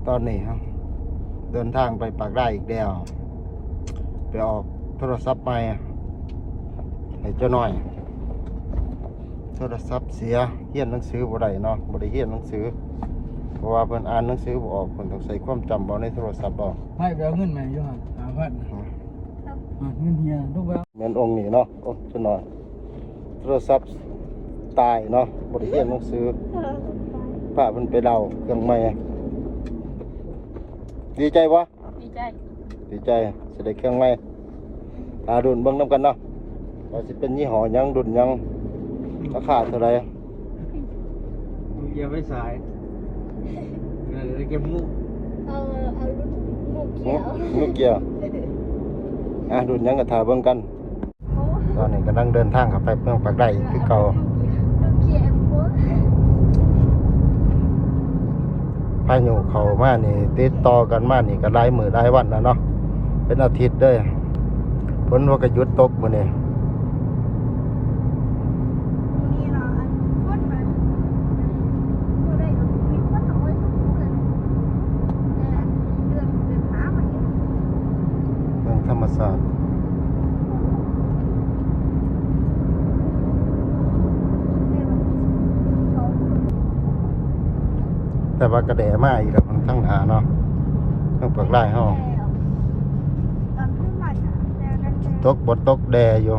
ຕອນນີ້ເຮົາເດີນທາງໄປປາກດາຍອີກແລ້ວ ໄປອອກໂທລະສັບໃໝ່ໃຫ້ເຈົ້ານ້ອຍ. ໂທລະສັບເສຍ ຮຽນໜັງສືບໍ່ໄດ້ເນາະ ບໍ່ໄດ້ຮຽນໜັງສື ເພາະວ່າເພິ່ນອ່ານໜັງສືບໍ່ອອກ ເພິ່ນຕ້ອງໃຊ້ຄວາມຈຳເອົາໃນໂທລະສັບເອົາ. ໃຫ້ໄປເອົາເງິນໃໝ່ຢູ່ຫັ້ນ ຫ້າພັນ ຮະ ອ່ະ ເງິນເຮຍ ລູກວ່າ ແມ່ນອົງນີ້ເນາະ. ໂອ້ ເຈົ້ານ້ອຍ ໂທລະສັບຕາຍເນາະ ບໍ່ໄດ້ຮຽນໜັງສື ພາເພິ່ນໄປເລົ່າເຄື່ອງໃໝ່. ດີໃຈບໍ່? ດີໃຈ ດີໃຈ ຊິໄດ້ເຄື່ອງໃໝ່. ຖ້າລຸ້ນເບິ່ງນຳກັນເນາະ ວ່າຊິເປັນຍີ່ຫໍ້ຫຍັງ ລຸ້ນຫຍັງ ລາຄາເທົ່າໃດ? ໂນເກຍໄຟສາຍ ເອີ ໂນເກຍມຸກ ເອົາ ເອົາລຸ້ນໂນເກຍ ໂນເກຍ ອ່ະ ລຸ້ນຫຍັງກໍຖ້າເບິ່ງກັນ. ຕອນນີ້ກຳລັງເດີນທາງເຂົ້າໄປເມືອງປາກໄດຄືເກົ່າ. ພາຍຸເຂົ້າມານີ້ ຕິດຕໍ່ກັນມານີ້ກໍຫຼາຍມື້ຫຼາຍວັນແລ້ວເນາະ ເປັນອາທິດເດ້. ຝົນວ່າກໍຢຸດຕົກມື້ນີ້. ເບິ່ງທຳມະຊາດ ແຕ່ວ່າກະແດມາອີກແລ້ວ ທາງໜ້າເນາະ ທາງປາກລາຍເຮົາ ຕົກບໍ່ຕົກແດຢູ່.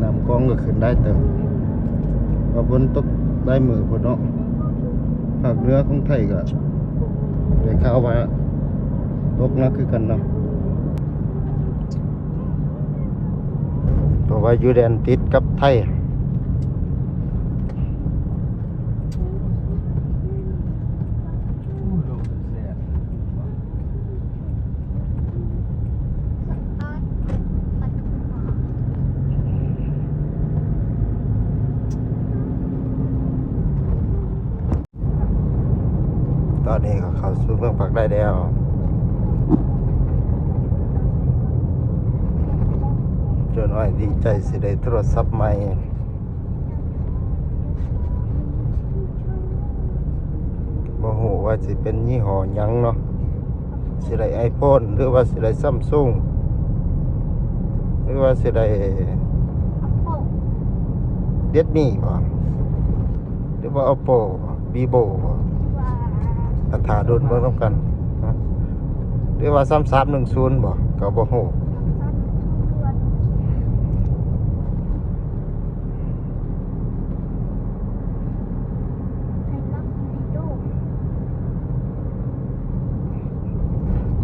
ນ້ຳຂອງກໍຂຶ້ນຫຼາຍເຕີບ ວ່າຝົນຕົກຫຼາຍມື້ພຸ້ນເນາະ. ພາກເໜືອຂອງໄທກໍໄດ້ຂ່າວວ່າຕົກໜັກຄືກັນເນາະ ເພາະວ່າຢູ່ແດນຕິດກັບໄທ. ຕອນນີ້ກໍເຂົ້າສູ່ເມືອງປາກໄດແລ້ວ ເຈົ້ານ້ອຍດີໃຈຊິໄດ້ໂທລະສັບໃໝ່. ບໍ່ຮູ້ວ່າຊິເປັນຍີ່ຫໍ້ຫຍັງເນາະ ຊິໄດ້ໄອໂຟນ ຫຼືວ່າຊິໄດ້ຊຳຊຸງ ຫຼືວ່າຊິໄດ້ເຣດມີບໍ ຫຼືວ່າໂອໂປ ວີໂບບໍ ກໍຖ້າລຸ້ນເບິ່ງນຳກັນ ຫຼືວ່າສາມສາມໜຶ່ງສູນບໍ ກໍບໍ່ຮູ້.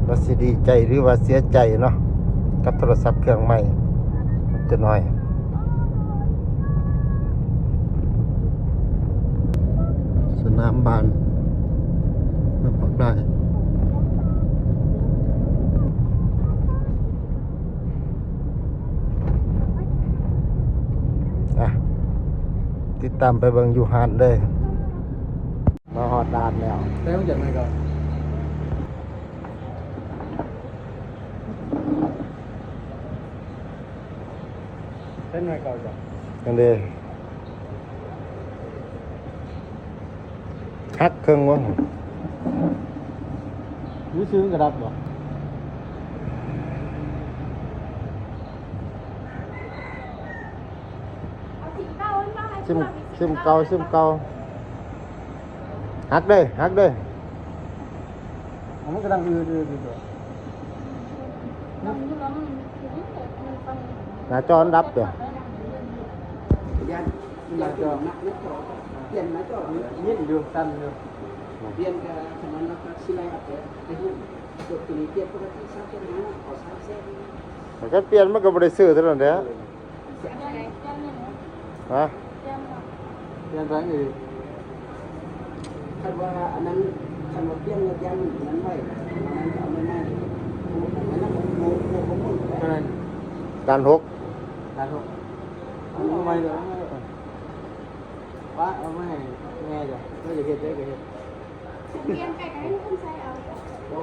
ວ່າຊິດີໃຈ ຫຼືວ່າເສຍໃຈເນາະ ກັບໂທລະສັບເຄື່ອງໃໝ່ ເຈົ້ານ້ອຍ. ສະໜາມບານເມືອງປາກໄດ. ອ່ະ ຕິດຕາມໄປເບິ່ງຢູ່ຮ້ານເລີຍ. ມາຮອດຮ້ານແລ້ວ. ແຕ່ມັນຈະໄໝ່ເກົ່າ ເປັນໄໝ່ເກົ່າຈ້ະ ອັນເດ ຫັກເຄິ່ງວະ ຫຼືຊື້ມັນກະດັບບໍ່? ຊິມ ຊິມເກົ່າ ຊິມເກົ່າ ຫັກເດີ້ ຫັກເດີ້ ມັນກະດັງອືດໆຢູ່ຕົວະ ໜ້າຈໍມັນດັບຕົວະ. ຢ້ານ ໜ້າຈໍ ປ່ຽນໜ້າຈໍ ຍິນຢູ່ ສັ່ນຢູ່ ປ່ຽນກະສະນັ້ນລະກະຊິໄລ່ອັບເດດໃຫ້ຮູ້ ຕົວນີ້ປ່ຽນປົກກະຕິ ຊາວເຈັດ ຫາ ເອົາຊາວແສນ ມັນກະປ່ຽນ ມັນກະບໍ່ໄດ້ຊື້ເທົ່ານັ້ນແຫຼະ ຮະ ປ່ຽນແບບອື່ນ ຄັນວ່າອັນນັ້ນ ຄັນວ່າປ່ຽນແລ້ວຢ້ານມັນອັນນັ້ນໄວ້ ອັນນັ້ນກະເອົາໃໝ່ໆ ອັນນັ້ນບໍ່ ບໍ່ ບໍ່ ບໍ່ ລ້ານຫົກ ລ້ານຫົກ. ເອົາໃໝ່ເດີ ເອົາໃໝ່ເດີ ປະເອົາມາໃຫ້ແມ່ເດີ ເຈົ້າຢາກເຮັດໃດກໍເຮັດ. ລຽນໄປກໍໃຫ້ຄົນໃຊ້ເອົາ. ບໍ່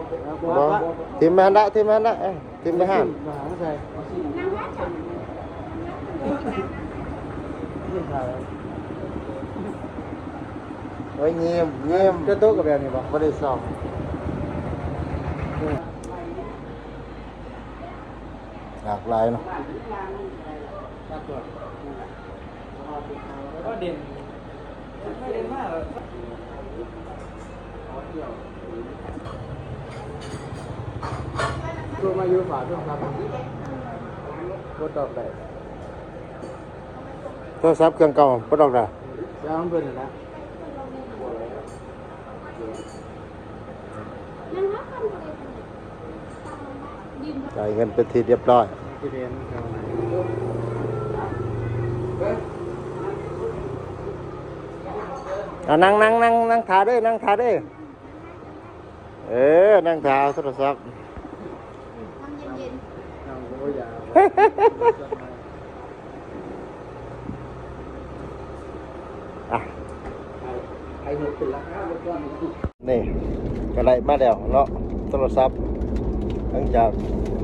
ບໍ່ ຖິ້ມໄປຫັ້ນລະ ຖິ້ມໄປຫັ້ນລະ ເອີ ຖິ້ມໄປຫັ້ນ. ມາຫາໃສ່ ນັ່ງຫາເຈົ້າ. ໂອ້ຍ ຍິ້ມ ຍິ້ມ. ເຈົ້າໂຕະກໍແບບນີ້ບໍ່? ບໍ່ໄດ້ຊອກ. ຫຼາກຫຼາຍເນາະ. ໂທມາຢູ່ຝາກໂທລະສັບ ບໍ່ຕອບໄດ້. ໂທລະສັບເຄື່ອງເກົ່າບໍ່ຕອບໄດ້. ຈະເອົາເບິ່ງຫັ້ນລະ. ຈ່າຍເງິນເປັນທີ່ຮຽບຮ້ອຍ. ອ່າ ນັ່ງ ນັ່ງ ນັ່ງ ນັ່ງຖ້າເດີ ນັ່ງຖ້າເດີ. ເອີ ນັ່ງຖ້າເອົາໂທລະສັບ. ນ້ຳເຢັນໆ. ອ່ະ ນີ້ກໍໄດ້ມາແລ້ວເນາະ ໂທລະສັບ ຫຼັງຈາກ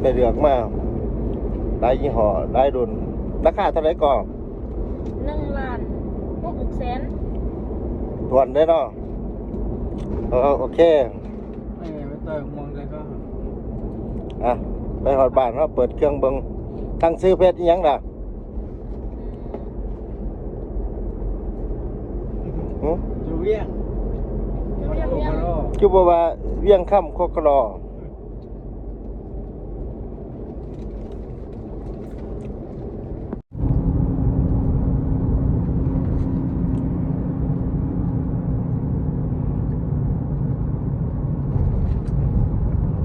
ໄປເລືອກມາຫຼາຍຍີ່ຫໍ້ຫຼາຍລຸ້ນ. ລາຄາເທົ່າໃດກໍ? ໜຶ່ງລ້ານຫົກແສນ ຖ້ວນເດ້ເນາະ. ເອີ ໂອເຄ. ໄປຕໍ່ມ່ວງໃສ່ກໍ ອ່ະ ໄປຮອດບ້ານເຮົາເປີດເຄື່ອງເບິ່ງ. ຕັ້ງຊື່ເພຈອີ່ຫຍັງລະ? ຫື? ຢູ່ວຽງ ຢູ່ວຽງ ຢູ່ວຽງ ຄືບໍ່ວ່າວຽງຄຳ ຄອກກະລໍ.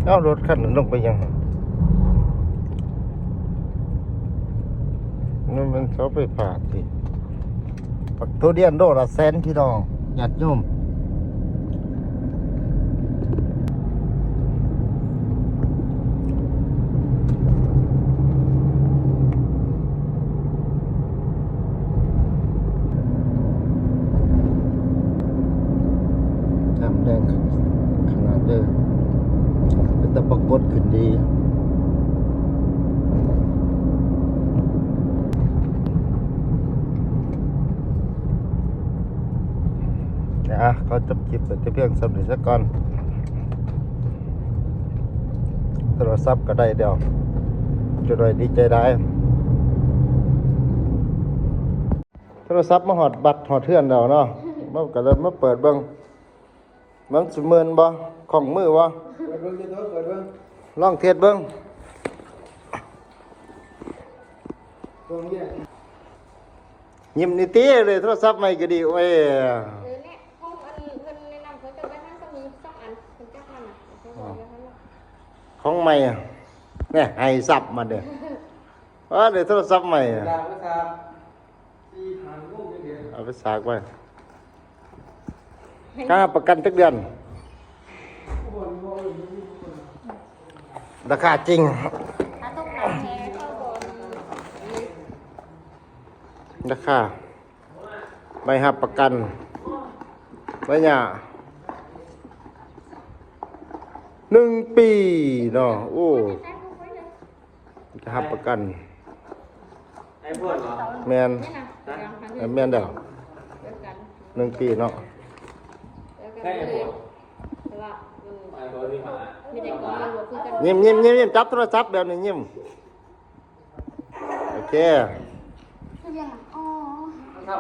ເອົາ ລົດຄັນນັ້ນລົງໄປຫຍັງ? ມັນແມ່ນເສົາໄຟຟ້າຕິ? ບັກທຸລຽນໂລລະແສນ ພີ່ນ້ອງ ຍາດໂຍມ. ນ້ຳແດງຂະໜາດເດີ ເປັນຕາປາກົດຂຶ້ນດີ. ອ່ະ ຂໍຈົບຄລິບໄວ້ແຕ່ພຽງສ່ຳນີ້ສາກ່ອນ. ໂທລະສັບກໍໄດ້ແລ້ວ ຈະໄດ້ດີໃຈຫຼາຍ. ໂທລະສັບມາຮອດບັດຮອດເຮືອນແລ້ວເນາະ ມັນກໍເລີຍມາເປີດເບິ່ງ ມັນຊິເໝືອນບໍ່ ຄ່ອງມືບໍ່? ເປີດເບິ່ງ ເປີດເບິ່ງ ລອງເທສເບິ່ງ. ຍິ້ມນີ້ຕິ ໄດ້ໂທລະສັບໃໝ່ກໍດີ. ໂອ້ຍ ເອີ ແລະ ຂອງອັນເພິ່ນແນະນຳ ເພິ່ນກໍໄວ້ທັງສອງ ສອງອັນ ເພິ່ນຈັກມັນນະ ຂອງໃໝ່ ແນ່ ໃຫ້ສັບມາເດີ ວ່າໄດ້ໂທລະສັບໃໝ່. ເອົາໄປສາກໄວ້. ຄ່າປະກັນຈັກເດືອນ? ລາຄາຈິງ ລາຄາໃບຮັບປະກັນໄລຍະໜຶ່ງປີເນາະ. ໂອ້ ຮັບປະກັນ ໄອໂຟນເນາະ? ແມ່ນ ແມ່ນແລ້ວ ໜຶ່ງປີເນາະ. ໃຊ້ໄອໂຟນ ແຕ່ວ່າມັນ ໄອໂຟນສິບຫ້າ ມີແຕ່ກ້ອງມັນບໍ່ຄືກັນ. ຍິ້ມ ຍິ້ມ ຍິ້ມ ຍິ້ມ ຈັບໂທລະສັບແບບນີ້ ຍິ້ມ. ໂອເຄ ຄືຫຍັງ? ອໍ